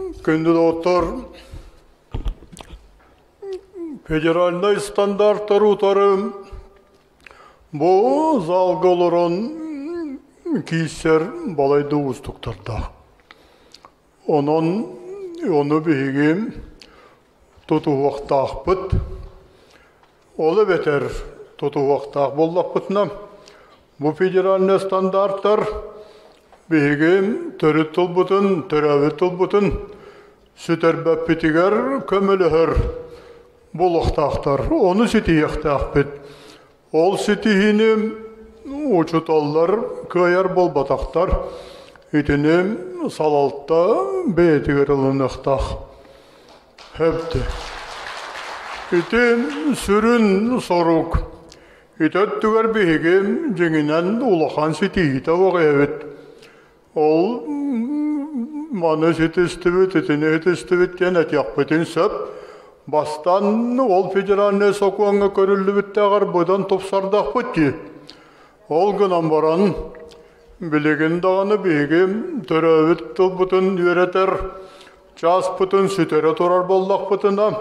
Күндү доҕоттор, федеральнай стандартары утары бу залга олорон киирсэр балайда уустуктардаах. Онон ону биһиги тутуһуохтаахпыт. Ол эбэтэр тутуһуохтаах буоллахпытына, бу федеральнай стандартар биһиги төрүт тылбытын, төрөөбүт тылбытын сүтэрбэппитигэр көмөлөһөр буолуохтаахтар. Ону ситиһиэхтээхпит. Ол ситиһиини учууталлар кыайар буолбатахтар. Итини салалта бэйэтигэр ылыныахтаах. Сөптө. Ити сүрүн сорук. Ити өттүгэр биһиги дьиҥинэн улахан ситиһиитэ суох эбит. Ол маны ситистибит, итини ситистибит диэн этиэхпитин сөп. Бастаан ол федеральнай сокуоҥҥа көрүллүбүттээҕэр быдан тупсардахпыт дии. Ол гынан баран, билигин даҕаны биһиги төрөөбүт тылбытын үөрэтэр чааспытын сүтэрэ турар буоллахпытына,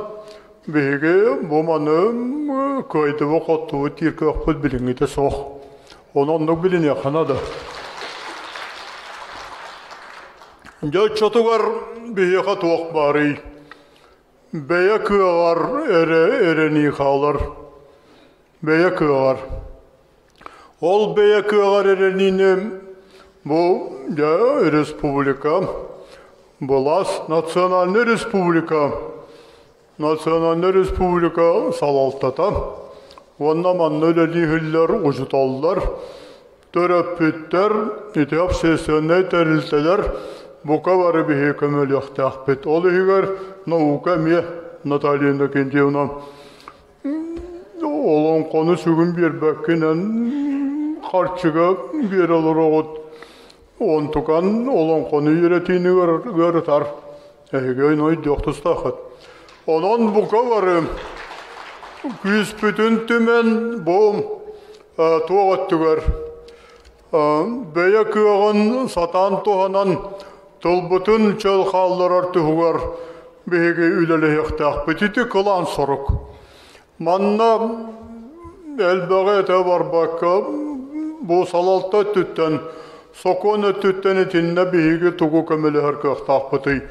биһиги бу маны кыайдыбыт-хоттубут диир кыахпыт билиҥҥитэ суох. Ону оннук билиниэххэ наада. Дьэ оччотугар биһиэхэ туох баарый? Бэйэ кыаҕар эрэ эрэнии хаалар. Бэйэ кыаҕар. Ол бэйэ кыаҕар эрэниини бу дьэ республика, былаас национальнай республика, национальнай республика салалтата уонна манна үлэлииһиллэр учуталлар, төрөппүттэр, ити общественнай тэрилтэлэр бука бары биһиги көмөлүөхтээхпит. Ол иһигэр наука эмиэ Наталья Иннокентьевна Олоҥхону сүгүн биэрбэккинэн харчыга биэрэ олороҕут. Онтукан олоҥхону үөрэтиини ыарытар. Эһиги өйдүөх тустааххыт. Онон бука бары күүспүтүн түмэн бу туох өттүгэр бэйэ кыаҕын сатаан туһанан тылбытын чөл хаалларар туһугар биһиги үлэлэһиэхтээхпит. Ити кылаан сорук. Манна элбэҕи этэ барбакка, бу салалта өттүттэн, сокуон өттүттэн итиннэ биһиги тугу көмөлөһөр кыахтаахпытый?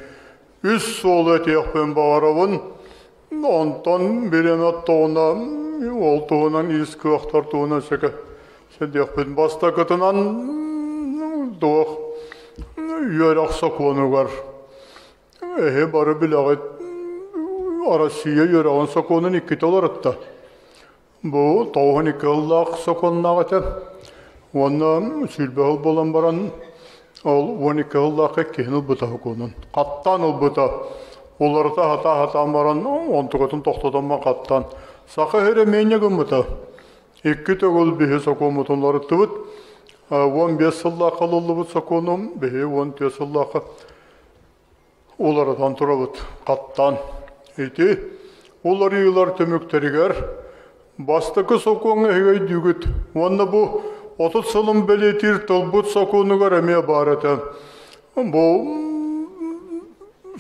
Үс суолу этиэхпин баҕарабын. Онтон бириэмэ оттоҕуна ол туһунан ис кыахтар туһунан сөкө сэдиэхпит. Бастакытынан туох үөрэх сокуонугар эһи бары билэҕит Россия үөрэҕин сокуонун иккитэ уларытта. Бу 92 сыллаах сокуоннаах этэ. Уонна 20 сыл буолан баран ол 12 сыллаахха иккиһин ылбыта сокуонун. Хаттаан ылбыта. Уларыта сатаа-сатаан баран онтукатын тохтотон хаттаан. Саха сирэ эмиэ гыммыта. Икки төгүл биһи сокуоммутун уларыттыбыт. 15 сыллаахха ылыллыбыт сокуонум биһи 14 сыллаахха уларытан турабыт хаттаан. Ити уларыйыылар түмүктэригэр бастакы сокуоҥҥа эһиги өйдүүгүт уонна бу 30 сылын бэлиэтиир тылбыт сокуонугар эмиэ баар этэ. Бу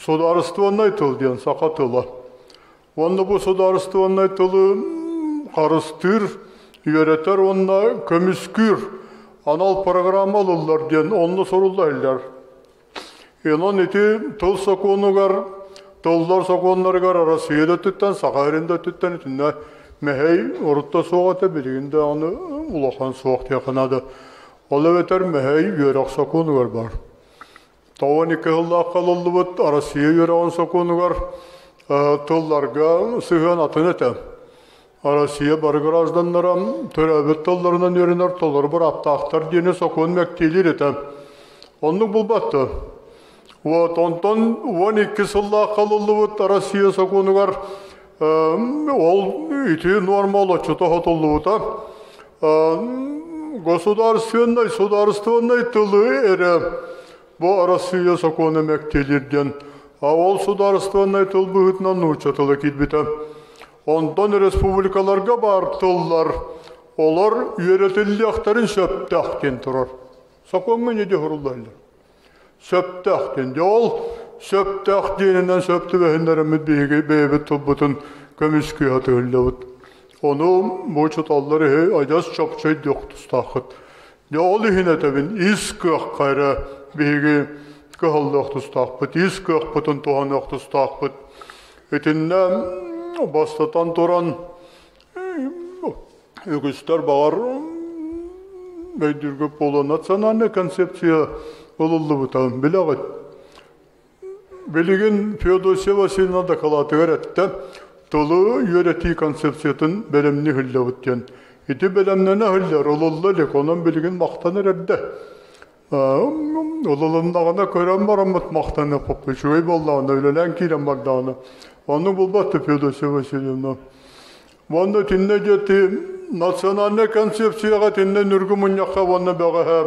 судаарыстыбаннай тыл диэн саха тыла. Уонна бу судаарыстыбаннай тылы харыстыыр, үөрэтэр уонна көмүскүүр анал программа ылыллар диэн онно сурулла иһиллэр. Онон ити тыл сокуонугар, тыллар сокуоннарыгар Арассыыйа да өттүттэн, Саха сирин да өттүттэн итиннэ мэһэй урут да суох этэ, билигин даҕаны улахан суох диэххэ наада. Ол эбэтэр мэһэй үөрэх сокуонугар баар. 92 сыллаахха ылыллыбыт Арассыыйа үөрэҕин сокуонугар тылларга сыһыан атын этэ. Россия бары гражданнара төрөөбүт тылларынан үөрэнэр толору бырааптаахтар диэни сокуон мэктиэлиир этэ. Оннук булбатты. Вот, онтон 12 сыллаахха ылыллыбыт Россия сокуонугар ол ити нуорма олоччута хотуллубута. Государственнай, судаарыстыбаннай тылы эрэ бу Россия сокуона мэктиэлиир диэн. А ол судаарыстыбаннай тыл быһыытынан нуучча тыла киирбитэ. Онтон республикаларга баар тыллар олор үөрэтиллиэхтэрин сөптөөх диэн турар. Сокуоҥҥа не дьоһуруллаллар. Сөптөөх диэн. Дьэ ол сөптөөх диэнинэн сөп түбэһиннэрэммит биһиги бэйэбит тылбытын көмүскүү сатыыллыбыт. Ону бу учууталлар иһи адьас чопчу өйдүөх тустааххыт. Дьэ ол иһин этэбин, ис кыахха эрэ биһиги кыһаллыах тустаахпыт, ис кыахпытын туһаныах тустаахпыт. Итиннэ бастатан туран үгүстэр баҕар өйдүүргэ буолуо национальнай концепция ылыллыбыта билэҕит. Билигин Феодосия Васильевна дакылаатыгар эттэ, тылы үөрэтии концепциятын бэлэмнии иһиллэбит диэн. Ити бэлэмнэнэ иһиллэр, ылылла илик, онон билигин махтанар эрдэ. Ылылыннаҕына көрөн бараммыт махтаныахпыт, үчүгэй буоллаҕына, үлэлээн киирэн бардаҕына. Ону булбат Феодосия Васильевна. Уонна итиннэ диэти национальнай концепцияҕа итиннэ нүргү мунньахха уонна бэҕэһээ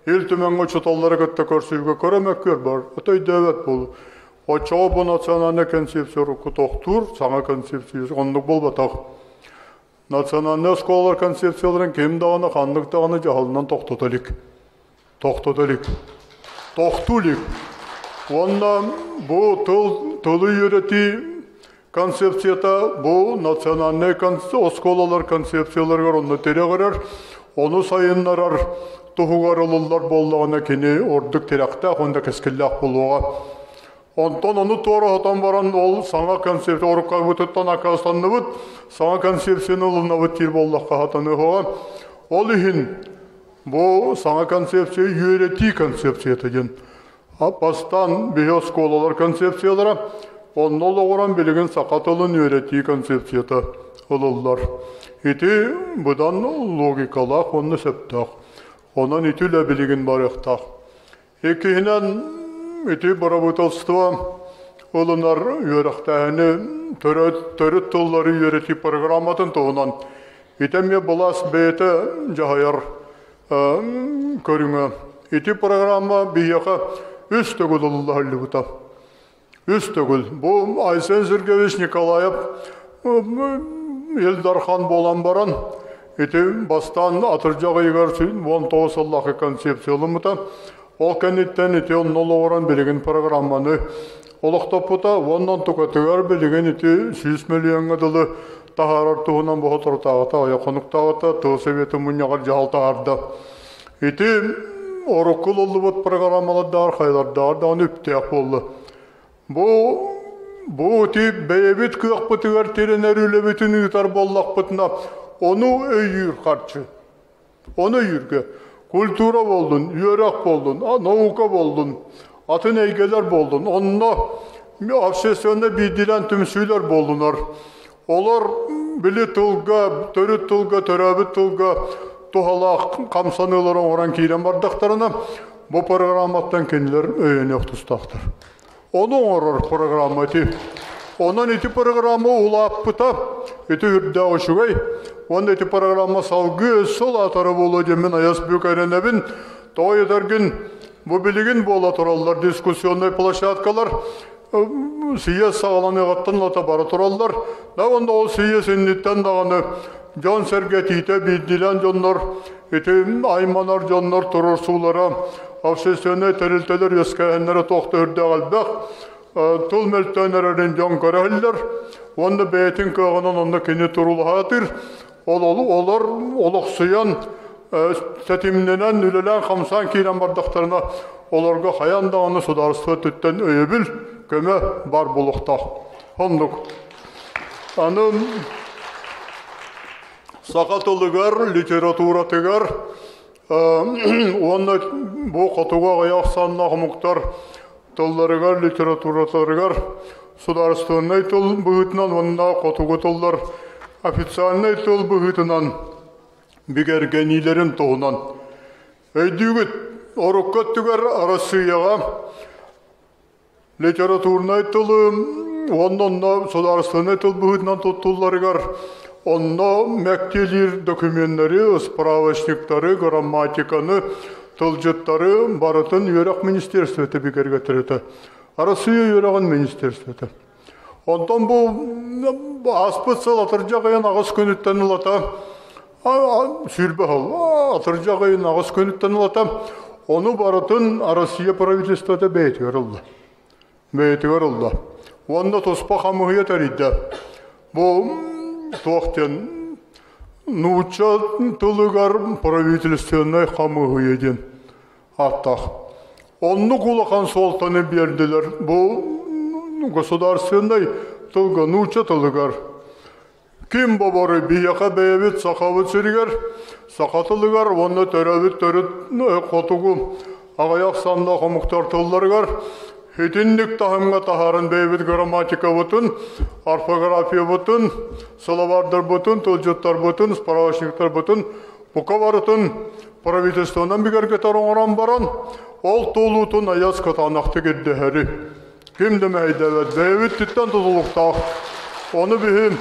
Ил Түмэҥҥэ учууталлары кытта көрсүүгэ көрө мөккүөр бар, ото өйдөөбөт буолуу. Оччоҕо бу национальнай концепция урукку тохтуур, саҥа концепция оннук буолбатах. Национальнай оскуолалар концепцияларын ким даҕаны ханнык даҕаны дьаһалынан тохтото илик. Тохтото илик. Тохтуу илик. Уонна бу тыл, тылы үөрэтии концепцията бу национальнай оскуолалар концепцияларыгар онно тирэҕирэр, ону сайыннарар туһугар ылыллар буоллаҕына кини ордук тирэхтээх уонна кэскиллээх буолуоҕа. Онтон ону туора сотон баран ол саҥа концепция оруккабытыттан аккаастанныбыт, саҥа концепцияны ылынабыт диир буоллахха сатаныаҕа. Ол иһин бу саҥа концепция үөрэтии концепцията диэн. Бастаан биһи оскуолалар концепциялара, онно олоҕуран билигин саха тылын үөрэтии концепцията ылыллар. Ити быдан логикалаах уонна сөптөөх. Онон ити үлэ билигин барыахтаах. Иккиһинэн, ити бырабыыталыстыба ылынар үөрэхтээһини төрүт тыллары үөрэтии программатын туһунан ити эмиэ былаас бэйэтэ дьаһайар көрүҥэ. Ити программа биһиэхэ үс төгүл ылыллыһыллыбыта. Үс төгүл. Бу Айсен Сергеевич Николаев Ил Дархан буолан баран, ити бастаан атырдьах ыйыгар 19 сыллаахы концепция ылыммыта. Ол кэнниттэн ити онно олоҕуран билигин программаны олохтоппута. Уонна онтукатыгар билигин ити 100 миллиоҥҥа дылы таһаарар туһунан бу соторутааҕыта, айа хонуктааҕыта тыл советын мунньаҕар дьаһал таһаарда. Ити орукку ылыллыбыт программалардаах хайалардаах даҕаны үптээх буолла. Бу бу ити бэйэбит кыахпытыгар тирэнэр үлэбитин ыытар буоллахпытына, ону өйүүр харчы. Ону өйүүргэ культура буоллун, үөрэх буоллун, наука буоллун, атын эйгэлэр буоллун, онно общественнай биирдиилээн түмсүүлэр буоллунар. Олор били тылга, төрүт тылга, төрөөбүт тылга туһалаах хамсаныылары оҥорон киирэн бардахтарына, бу программаттан кинилэр өйөнүөх тустаахтар. Ону оҥорор программа ити. Онон ити программа улааппыта, ити үрдээх үчүгэй. Уонна ити программа салгыы өссө улаатара буолуо диэн мин айас бүк эрэнэбин. Тоҕо этэргин, бу билигин буола тураллар дискуссионнай площадкалар сийиэс саҕаланыаҕыттан ылата бара тураллар. Да уонна ол сийиэс инниттэн даҕаны дьон-сэргэ этиитэ биирдиилээн дьоннор ити айманар дьоннор туруорсуулара общественнай тэрилтэлэр үөскээһиннэрэ туох да үрдээх элбэх тыл мөлтөөн эрэрин дьон көрө уонна бэйэтин кыаҕынан онно кини турулаһаатыр ол олор олохсуйан тэтимнэнэн үлэлээн-хамсаан киирэн бардахтарына олорго хайаан даҕаны судаарыстыба өттүттэн өйөбүл, көмө баар буолуохтаах. Оннук. Аны саха тылыгар, литературатыгар уонна бу хотугу аҕыйах ахсааннаах омуктар тылларыгар, литератураларыгар судаарыстыбаннай тыл быһыытынан уонна хотугу тыллар официальнай тыл быһыытынан бигэргэниилэрин туһунан өйдүүгүт. Орукку өттүгэр Арассыыйаҕа литературнай тылы уонна онно судаарыстыбаннай тыл быһыытынан туттулларыгар онно мэктиэлиир докуменнары, справочниктары, грамматиканы, тылдьыттары барытын үөрэх министерствота бигэргэтэр этэ. Арассыыйа үөрэҕин министерствота. Онтон бу ааспыт сыл атырдьах ыйын аҕыс күнүттэн ылата 20 сыл атырдьах ыйын аҕыс күнүттэн ылата ону барытын Россия правительствота бэйэтигэр ылла. Бэйэтигэр ылла. Уонна туспа хамыыһыйа тэрийдэ. Бу туох диэн нуучча тылыгар правительственнай хамыыһыйа диэн ааттаах. Оннук улахан суолтаны биэрдилэр бу государственнай тылга, нуучча тылыгар. Ким бобору биһиэхэ бэйэбит Сахабыт сиригэр, саха тылыгар уонна төрөөбүт төрүт хотугу аҕыйах саннаах омуктар тылларыгар итинник таһымҥа таһааран бэйэбит грамматикабытын, орфографиябытын, сылабаардарбытын, тылдьыттарбытын, справочниктарбытын бука барытын правительствонан бигэргэтэр оҥорон баран, ол туолуутун айас кытаанахтык ирдэһэри. Ким да мэһэйдээбэт, бэйэбит түттэн тутулуктаах. Ону биһи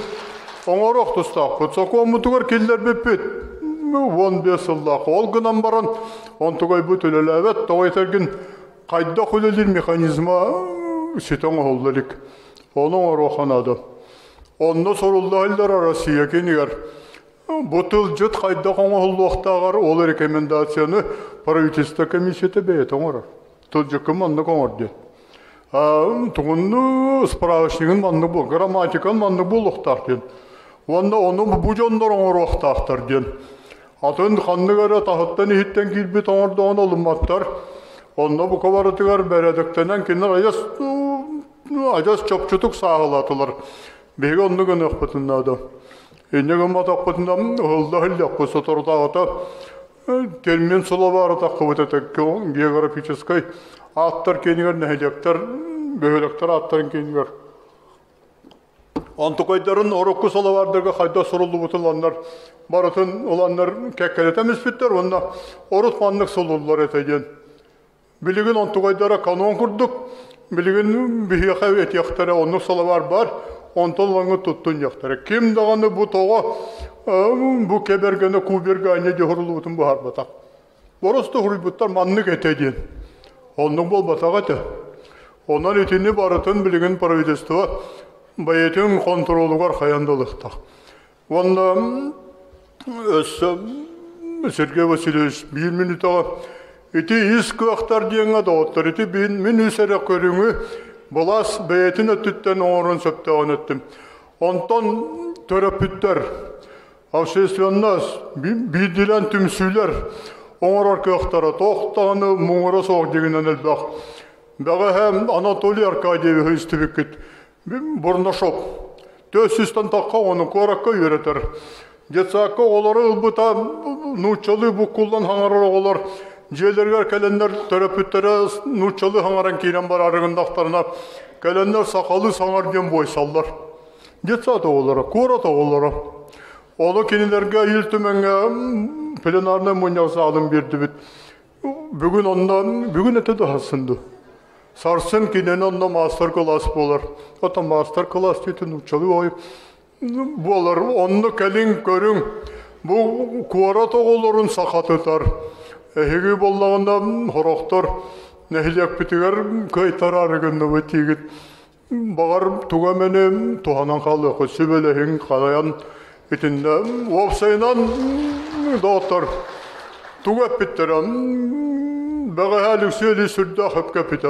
оҥоруох тустаахпыт. Сокуоммутугар киллэрбиппит 15 сыллаах. Ол гынан баран, онтугайбыт үлэлээбэт. Тоҕо этэргин, хайдах үлэлиир механизма ситэ оҥоһулла илик. Ону оҥоруохха наада. Онно сурулла Россия кинигэр Бу тылдьыт хайдах оҥоһуллуохтааҕар ол рекомендацияны правительство комиссията бэйэтэ оҥорор. Тылдьыккын маннык оҥор диэн. Тугунну справочнигын маннык бу, грамматикан маннык буолуохтаах диэн. Уонна ону бу дьоннор оҥоруохтаахтар диэн. Атын ханнык эрэ таһыттан иһиттэн киирбит оҥордоҕун ылымматтар. Онно бука барытыгар бэрэдэктэнэн кинилэр адьас адьас чопчутук сааһылаатылар. Биһиги оннук гыныахпытын наада. Инньэ гымматахпытына ыһылла иһиллэхпит соторутааҕыта термин сылабаары таххыбыт этэ географическай ааттар киэнигэр нэһилиэктэр бөһүөлэктэр ааттарын киэнигэр Онтукайдарын урукку сылабаардарга хайдах суруллубутун ыланнар барытын ыланнар кэккэлэтэн испиттэр уонна урут маннык суруллар этэ диэн Билигин онтугайдара канон курдук, билигин биһиэхэ этиэхтэрэ оннук салабаар баар, онтон ылаҥҥыт туттун диэхтэрэ. Ким даҕаны бу тоҕо бу кэбэргэнэ кубергаанньа дьоһуруллубутун быһаарбатах. Боросту суруйбуттар маннык этэ диэн. Оннук буолбатах этэ. Онон итини барытын билигин правительство бэйэтин хонтуруолугар хайан да ылыахтаах. Уонна өссө Сергей Васильевич биир мүнүүтэҕэ ити ис кыахтар диэҥҥэ доҕоттор ити мин үс эрэ көрүҥү былаас бэйэтин өттүттэн оҥорон сөптөөҕүн эттим. Онтон төрөппүттэр, общественность, биирдиилээн түмсүүлэр оҥорор кыахтара туох даҕаны муҥура суох дьиҥинэн элбэх. Бэҕэһээ Анатолий Аркадьевиһы истибиккит. Бурнашов 400-тан тахха оҕону куоракка үөрэтэр. Детсадка оҕолору ылбыта нууччалыы буккуллан хаҥарар оҕолор дьиэлэригэр кэлэннэр төрөппүттэрэ нууччалыы хаҥаран киирэн бараары гыннахтарына кэлэннэр сахалыы саҥар диэн буойсаллар. Детсад оҕолоро, куорат оҕолоро. Ону кинилэргэ Ил Түмэҥҥэ пленарнай мунньах саалын биэрдибит. Бүгүн онно, бүгүн этэ да сарсын дуу. Сарсын кинини онно маастар-кылаас буолар. Оттон маастар-кылаас диэти нууччалыы ой буолар. Онно кэлиҥ, көрүҥ. Бу куорат оҕолорун сахатытар. Эһиги буоллаҕына сорохтор нэһилиэкпитигэр кыайтараары гынныбыт диигит. Баҕар тугу эмэни туһанан хаалыаххыт, сүбэлэһиҥ, харайан итиннэ уопсайынан доҕоттор тугу эппиттэрэ бэҕэһээ Алексей Ильич сүрдээх сөпкө эппитэ.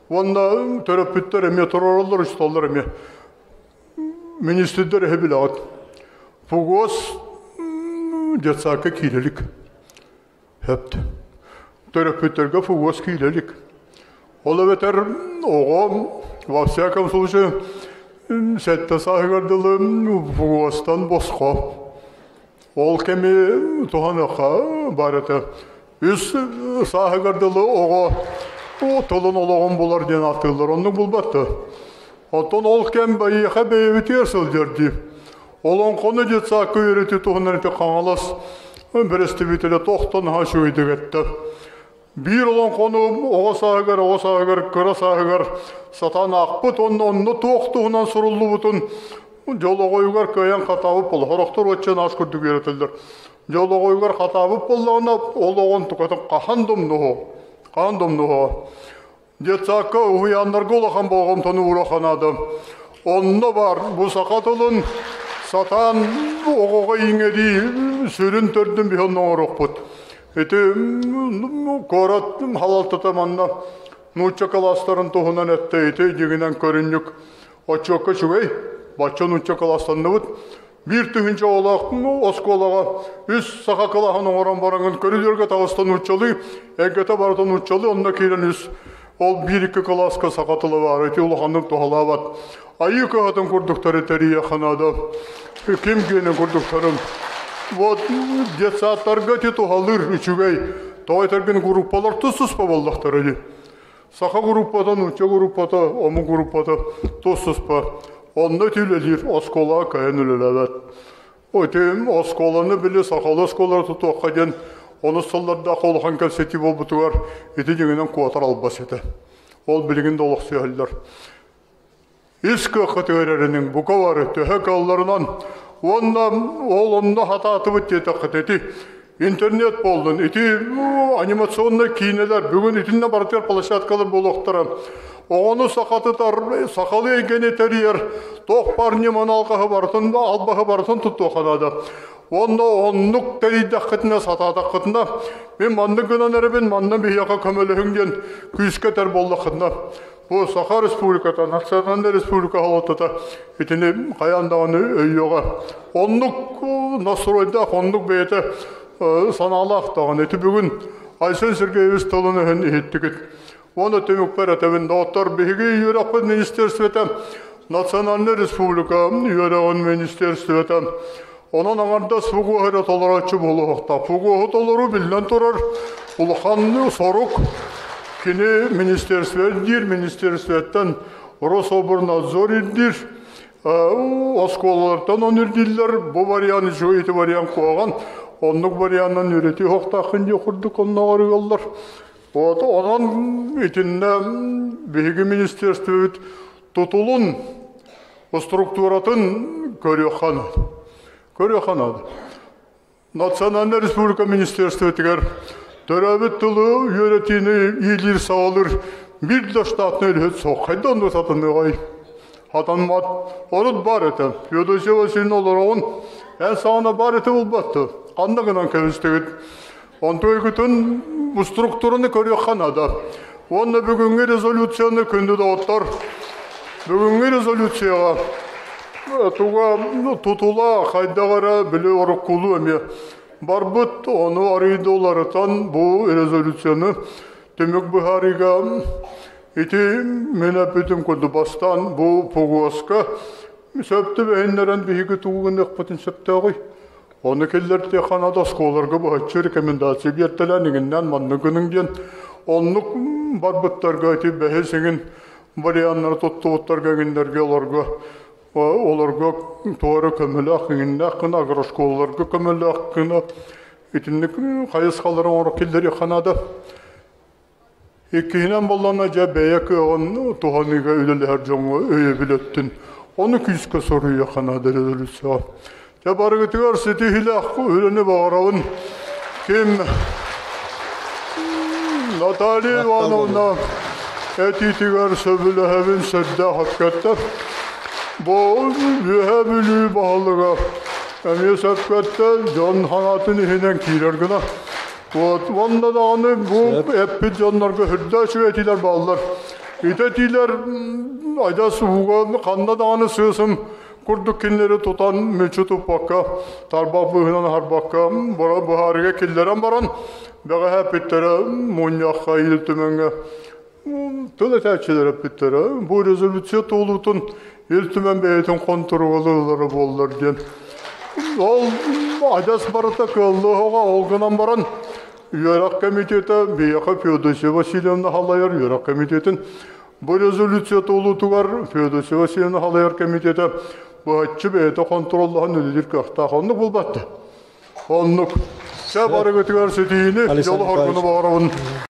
Уонна төрөппүттэр эмиэ туруораллар, учууталлар эмиэ. Министрдэр эһи билэҕит. Фугос детсадка киирэ илик. Сөп. Төрөппүттэргэ фугос киирэ илик. Ол эбэтэр оҕо, во всяком случае, сэттэ сааһыгар дылы фугостан босхо. Ол кэми туһаныахха баар этэ. Үс сааһыгар дылы оҕо тылын олоҕун булар диэн ааттыыллар. Оннук булбат да. Оттон ол кэм байыаха бэйэбитигэр сылдьар дии. Олоҥхону детсадка үөрэтии туһунан ити Хаҥалас бэрэстэбиитэлэ тохтон наһаа үчүгэйдик эттэ. Биир олоҥхону оҕо сааһыгар, оҕо сааһыгар, кыра сааһыгар сатаан аахпыт уонна онно туох туһунан суруллубутун дьолоҕойугар кыайан хатаабыт буолла. Сорохтор уочча наас курдук үөрэтэллэр. Дьолоҕойугар хатаабыт буоллаҕына, ол оҕон тукатын хаһан да умнуһуо. Хаһан да умнуһуо. Детсадка уһуйааннарга улахан болҕомтону ууруохха наада. Онно баар бу саха тылын сатаан оҕоҕо иҥэрии сүрүн төрдүн биһи онно оҥоруохпут. Ити куорат халалтата манна Нуучча кылаастарын туһунан эттэ ити дьиҥинэн көрүнньүк отчуокка үчүгэй, бачча нуучча кылаастанныбыт. 1000 оҕолоох оскуолаҕа үс саха кылааһын оҥорон бараҥын көрүдүөргэ таҕыста нууччалыы, эйгэтэ барыта нууччалыы, онно киирэн үс ол биир-икки кылааска саха тыла баар, ити улаханнык туһалаабат. Айыы кыһатын курдуктары тэрийиэххэ наада. Ким гиэнин курдуктарын. Вот детсадтарга ити туһалыыр үчүгэй. Тоҕо этэргин группалар тус-туспа буоллахтара дии. Саха группата, нуучча группата, омук группата тус-туспа. Онно ити үлэлиир, оскуолаҕа кыайан үлэлээбэт. Ити оскуоланы били сахалыы оскуолалары тутуохха диэн онус сыллардаах улахан кэпсэтии буолбутугар ити дьиҥинэн куотар албас этэ. Ол билигин да олохсуйаллар. Ис кыаххытыгар эрэниҥ, бука бары төһө кыалларынан уонна ол онно хатаатыбыт диэтэххит ити интернет буоллун, ити анимационнай киинэлэр бүгүн итиннэ барытыгар площадкалар буолуохтара. Оҕону сахатытар, сахалыы эйгэни тэрийэр туох баар ньыманы алҕаһы барытын, албаһы барытын туттуохха наада. Уонна оннук тэрийдэххитинэ, сатаатаххытына, мин маннык гынан эрэбин, манна биһиэхэ көмөлөһүҥ диэн күүскэ этэр буоллаххытына, Бу Саха Республиката, национальнай республика салалтата итини хайаан даҕаны өйүөҕэ. Оннук настройдаах, оннук бэйэтэ санаалаах даҕаны. Ити бүгүн Айсен Сергеевич тылын-өһүн иһиттигит. Уонна түмүкпэр этэбин, доҕоттор, биһиги үөрэхпит министерствота национальнай республика үөрэҕин министерствота Онон аҥардас ФГО эрэ толорооччу буолуохтаах. ФГО толоруу биллэн турар улахан сорук. Кини министерство ирдиир, министерствоттан Рособорнадзор ирдиир, оскуолалартан он ирдииллэр. Бу вариант үчүгэй, ити вариант куһаҕан. Оннук варианынан үөрэтии уохтааххын диэх курдук оннооҕор ыаллар. Вот онон итиннэ биһиги министерствобыт тутулун структуратын көрүөххэ наада. Көрүөххэ наада. Национальнай республика министерствотыгар төрөөбүт тылы үөрэтиини иилиир-саҕалыыр биир да штатнай үлэһит суох. Хайда оннук сатаныаҕай? Хатанмат. Орут бар этэ. Феодосия Васильевна олороҕун эн саҕана бар этэ булбатты. Ханна гынан кэбистигит? Онтуйгутун структураны көрүөххэ наада. Уонна бүгүҥҥү резолюцияны күндү доҕоттор, бүгүҥҥү резолюцияҕа туга тутула хайдах эрэ били оруккулуу эмиэ барбыт, ону арыйда уларытан бу резолюцияны түмүк быһаарыыга ити мин эппитим курдук бастаан бу пугуоска сөп түбэһиннэрэн биһиги тугу гыныахпытын сөптөөҕүй? Ону киллэртиэххэ наада оскуолаларга быһаччы рекомендация биэртэлээн иҥиннээн маннык гыныҥ диэн оннук барбыттарга ити бэһис иҥин варианнары туттубуттарга иҥиннэргэ олорго олорго туора көмөлөөх иҥиннээх гына агрошколаларга көмөлөөх гына итинник хайысхалары оҥоро киллэриэххэ наада. Иккиһинэн буоллаҕына, дьэ бэйэ кыаҕын туһаныыга үлэлэһэр дьоҥҥо өйөбүл өттүн ону күүскэ соруйуохха наада революцияҕа. Дьэ барыгытыгар ситиһиилээх үлэни баҕарабын. Ким Наталья Ивановна этиитигэр сөбүлэһэбин сүрдээх өпкөттө. Бу Үөһээ Бүлүү баһылыга эмиэ сөпкөттө, дьон санаатын иһинэн киирэр гына. Вот, уонна даҕаны бу эппит дьоннорго үрдэ үчүгэй этиилэр бааллар. Ити этиилэр адьас ууга ханна даҕаны сыысым курдук кинилэри тутан мүччү туппакка, тарбах быыһынан аһарбакка быһаарыыга киллэрэн баран, бэҕэһээ эппиттэрэ мунньахха Ил Түмэҥҥэ тыл этээччилэр эппиттэрэ бу резолюция туолуутун Ил Түмэн бэйэтин хонтуруолу ылара буоллар диэн. Ол адьас барыта кыаллыаҕа ол гынан баран үөрэх комитета биһиэхэ Феодосия Васильевна халайар үөрэх комитетин бу резолюция туолуутугар Феодосия Васильевна халайар комитета быһаччы бэйэтэ хонтуруоллаһан үлэлиир кыахтаах. Оннук булбатты. Оннук. Чэ барыгытыгар ситиһиини, дьолу-соргуну баҕарабын.